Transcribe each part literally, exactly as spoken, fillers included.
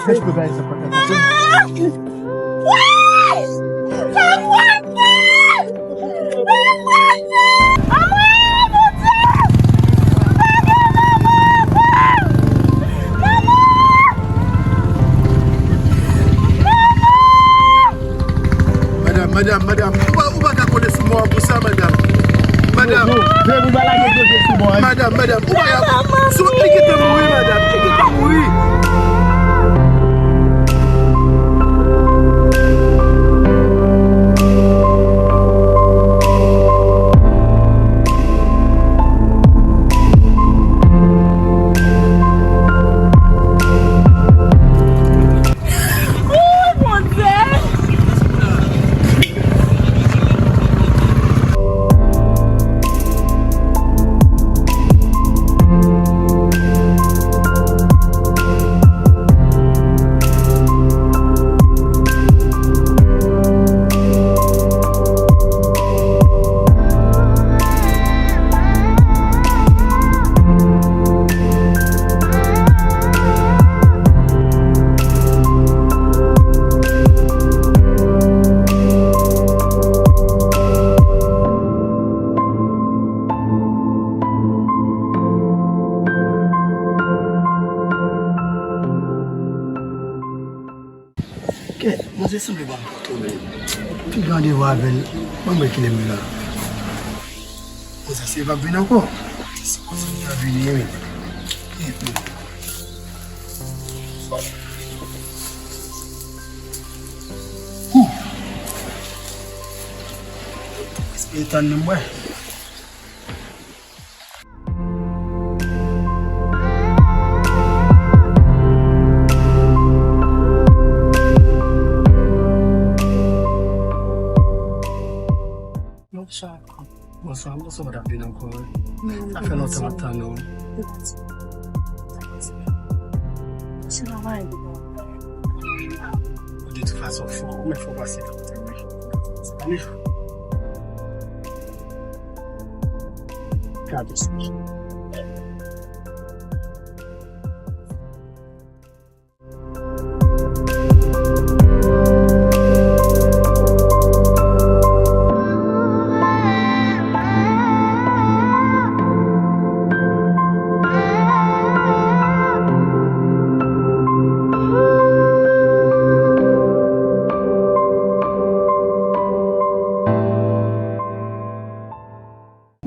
Èske w pa wè sa pa ka konprann? Madanm, madanm, madanm, ou pa, ou pa ka kole sou mò an konsa, madanm. Madanm. Madanm, madanm, ou pa ka. Sou, li gentan mouri, madanm, li gentan mouri. Kèt, manzè sanble pa kote w menm. Pi gade w avè l, ban m wè kilè m la. Manzè se pa vin ankò. Se konsa m ta vini, wi. Kèt, non. Huh. Espere tann li m wè. Bonswa. Bonswa, bonswa, madanm Vin ankò, wi. Sa fè lontan m ap tann ou. De tout fason, fò, men fò pase. Gade sa.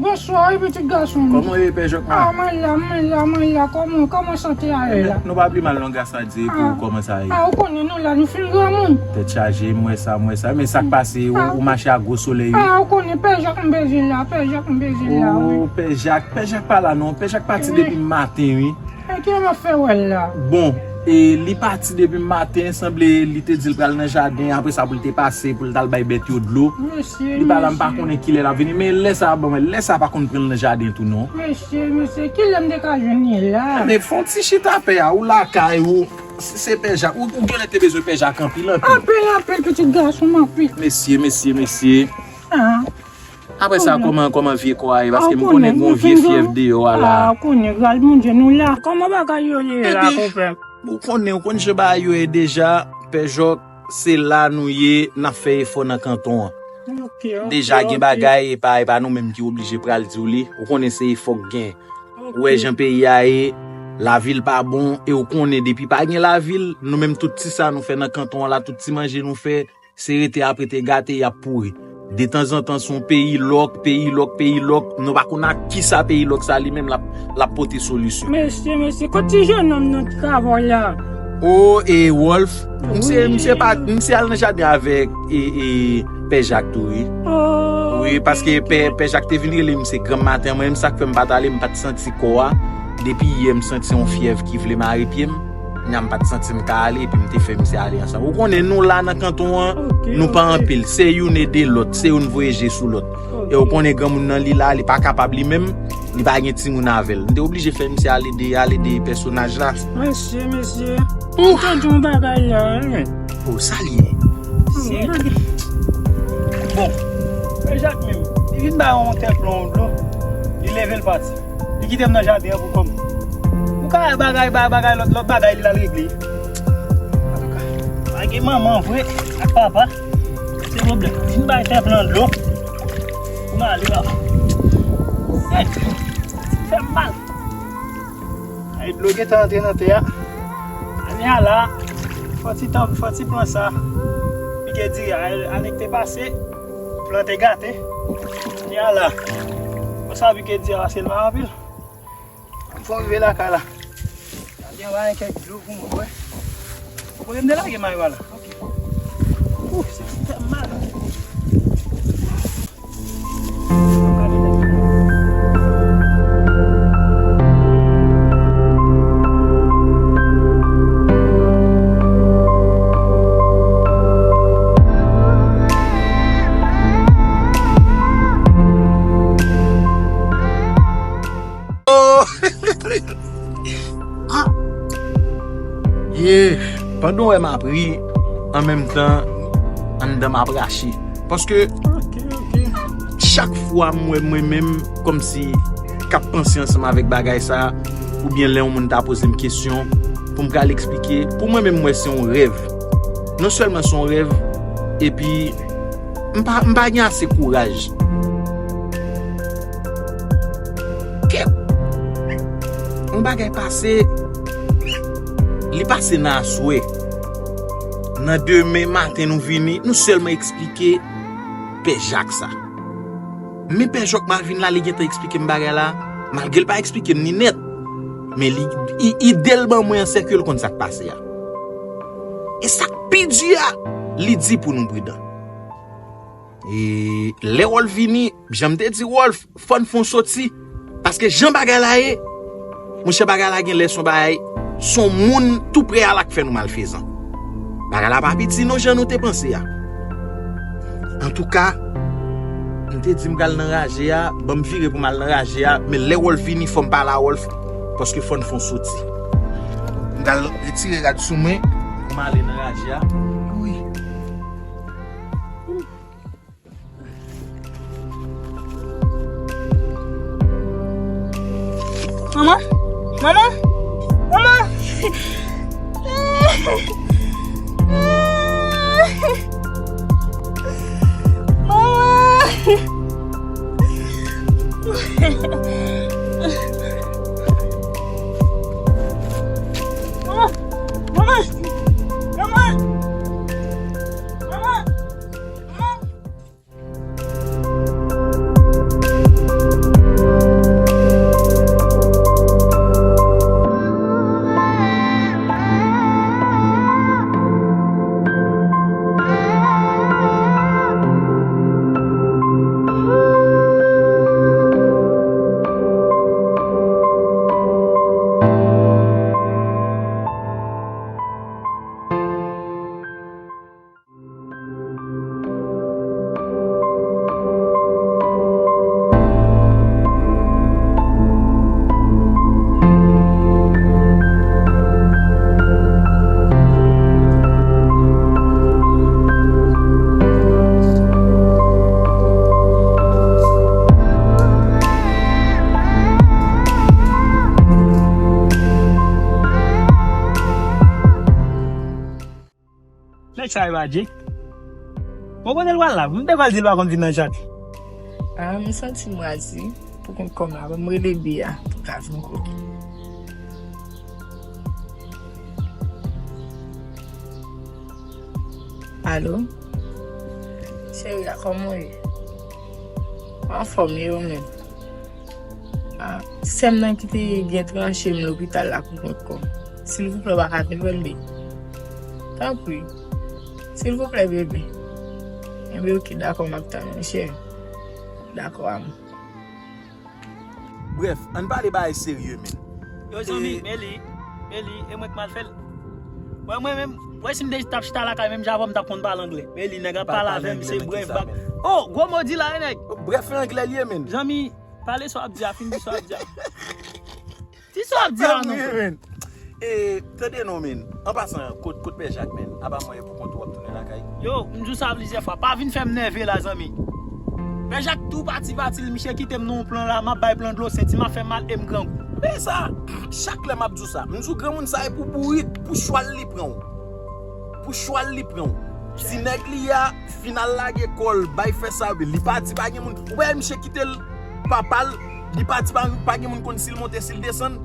Bonswa, wi, pitit gason m. Kòman w ye, Pè Jòk? Ah, mwen la, mwen la, mwen la. Kòman, kòman sante a ye la? Nou pa pi mal non, gras a Dye, pou kòman sa ye? Ah, ou konnen nou la, nou fin granmoun. Tèt chaje, m wè sa, m wè sa. Men sa k pase, ou, ou mache ak gwo solèy, wi. Ah, ou konnen, Pè Jak m bezwen la, Pè Jak m bezwen la, wi. Oh, Pè Jak, Pè Jak pa la non, Pè Jak pati depi maten, wi. E kiyès m ap fè wè l la? Bon, e li pati depi maten, sanble li te di l pral nan jaden, apre sa pou l te pase, pou l t al bay bèt yo dlo. Mesye, mesye. Li pa la, m pa konnen kilè l ap vini, men lè sa, bon, lè sa pa konn pran l nan jaden tou non. Mesye, mesye, kilè m te ka jwenn li la? Men fè yon ti chita pè a, ou lakay ou, si se Pè Jak, ou, ou genlè te bezwen Pè Jak anpil, anpil. Anpil, anpil, pitit gason m, anpil. Mesye, mesye, mesye. Ah. Apre sa, kòman, kòman vye kò a ye? Paske m konnen gen yon vye fyèv deyò a la. Ah, konnen, gras Bondye, nou la. Kòman bagay yo ye la, konpè? Ou konnen, ou konn jan bagay yo ye deja, Pè Jòk, se la nou ye, n ap fè efò nan kanton an. Ok, ok, deja gen bagay, e pa, e pa nou menm ki oblije pral di w li. Ou konnen se efò k gen. Ou wè jan peyi a ye, lavil pa bon, e ou konnen depi pa gen lavil, nou menm tout ti sa nou fè nan kanton an la, tout ti manje nou fè, se rete ap rete gate, y ap pouri. Detanzantan, se yon peyi lòk, peyi lòk, peyi lòk. Nou pa konn ak kisa peyi lòk sa li menm l ap, l ap pote solisyon. Mesye, mesye, kot ti jennonm nan ki travay la? O, e Wolf, misye, misye pa, misye al nan jaden avèk, e, e, Pè Jak tou, wi. Wi, paske Pè, Pè Jak te vin rele m se granm maten an, mwen menm sa k fè m pa t ale, m pa t santi kò a. Depi yè, m santi yon fyèv ki vle mare pye m. Kounya m pa t santi m ka ale, epi m te fè misye ale ansanm. Ou konnen, nou la nan kanton an, nou pa anpil. Se youn ede lòt, se youn voye je sou lòt. E ou konnen granmoun nan, li la, li pa kapab li menm, li pa gen timoun avè l. M te oblije fè misye al ede, al ede pèsonaj la. Mesye, mesye. Ou tande yon bagay la, wi. O, sa li ye? Bon, Pè Jak menm, li vin bay yon tè plon, yon dlo, li leve l pati. Li kite m nan jaden an pou kò m. Ou ka wè bagay, ba-, bagay, lòt, lòt bagay li l al regle. E manman vre ak papa, se pwoblèm. Vin bay tè plan dlo pou m ale la. Hey, fè m mal. Ay, dlo gentan antre nan tè a. Ane a la, fò ti tan, fò ti plan sa. Pike diri a, ane k te pase, plan te gate. Ane a la, fò sa pike diri a pase l pa anpil. Fò m rive lakay la. Gade anba yon kèk dlo pou mwen bwè. Kote m te lage mayo a la? Ok. Ou, se fè m mal. Oh! Ah! Yeah! Pandan w wè m ap ri, an menm tan, anndan m ap rache. Paske chak fwa m wè mwen menm kòmsi k ap panse ansanm avèk bagay sa, oubyen lè yon moun ta poze m kesyon, pou m pral eksplike, pou mwen menm, m wè se yon rèv. Non sèlman se yon rèv, epi m pa, m pa gen ase kouraj. Kèt! Yon bagay pase, li pase nan aswè. Nan demen maten nou vini, nou sèlman eksplike Pè Jak sa. Men Pè Jak Malvin la, li gentan eksplike m bagay la, malgre l pa eksplike m ni nèt. Men li, i-, ide l ban mwen an, se ke l konn sa k pase a. E sa k pi di a, li di pou nou pridan. E lè Rolf vini, jan m te di Rolf, fò n fè yon soti. Paske jan bagay la ye, monchè, bagay la gen lè se yon bagay, se yon moun tou pre a la k fè nou malfezan. Bagay la pa piti non jan nou te panse a. Antouka, m te di m pral nan raje a, ban m vire pou m al nan raje a, men lè Rolf vini, fò m pale a Rolf, paske fò n fè yon soti. M pral retire rad sou mwen, pou m ale nan raje a. Wi. Manman! Manman! Manman! Manman! Manman! Manman! Manman! Manman! Nèg sa e pa Jake. Bon, kote l pral la? M te kwè l di l pa konn vin nan Jak. Ah, m santi m razi pou kont kò m la. Ban m rele Bea pou l ka vin kote. Alo? Cheri a, kòman w ye? Anfòm, e ou menm? Ah, sè m nan ki te gen tranche m lopital la pou kont kò m. Silvouplè, w pa ka vin wè l, bebe? Tanpri. Silvouplè, bebe. Enben, oke, dakò, m ap tann ou, cheri. Dakò, amou. Brèf, ann pale bagay serye, men. Yo, zanmi, e men li, men li, e mwen k mal fè l. Wè, mwen menm, wè, si m te t ap chita lakay, menm jan avè w, m t ap konn pale anglè. Men li, nèg ap pale avè m, se brèf bak. Oh, gwo mo di la, e nèg. Brèf, anglè li ye, men. Zanmi, pale sa w ap di a, fin di sa w ap di a. Di sa w ap di a, non. E, tande non, men. An pasan, kot, kot Pè Jak, men? Apa mwen e pou kont ou w ap tounen lakay? Yo, m di w sa plizyè fwa. Pa vin fè m nève la, zanmi. Pè Jak tou pati, pati, misye kite m nan yon plan la, m ap bay plan dlo, senti m ap fè mal e m grangou. Men sa, chak lè m ap di w sa. M di w granmoun sa e pou bourik, pou chwal li pran w. Pou chwal li pran w. Ti nèg li a, fin al lage kò l, bay fè sa, li pati pa gen moun. Ou wè misye kite l, papa l, li pati pa, pa gen moun konn si l monte, si l desann.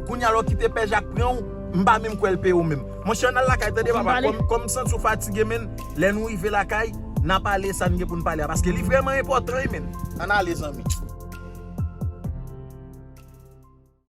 Kounye a lè w kite Pè Jak pran w, m pa menm kwè l peye w menm. Monchè, ann al lakay, tande papa, kòm, kòm m santi w fatige, men lè nou rive lakay, n a pale sa n gen pou n pale a, paske li vrèman enpòtan, wi, men. Ann ale, zanmi.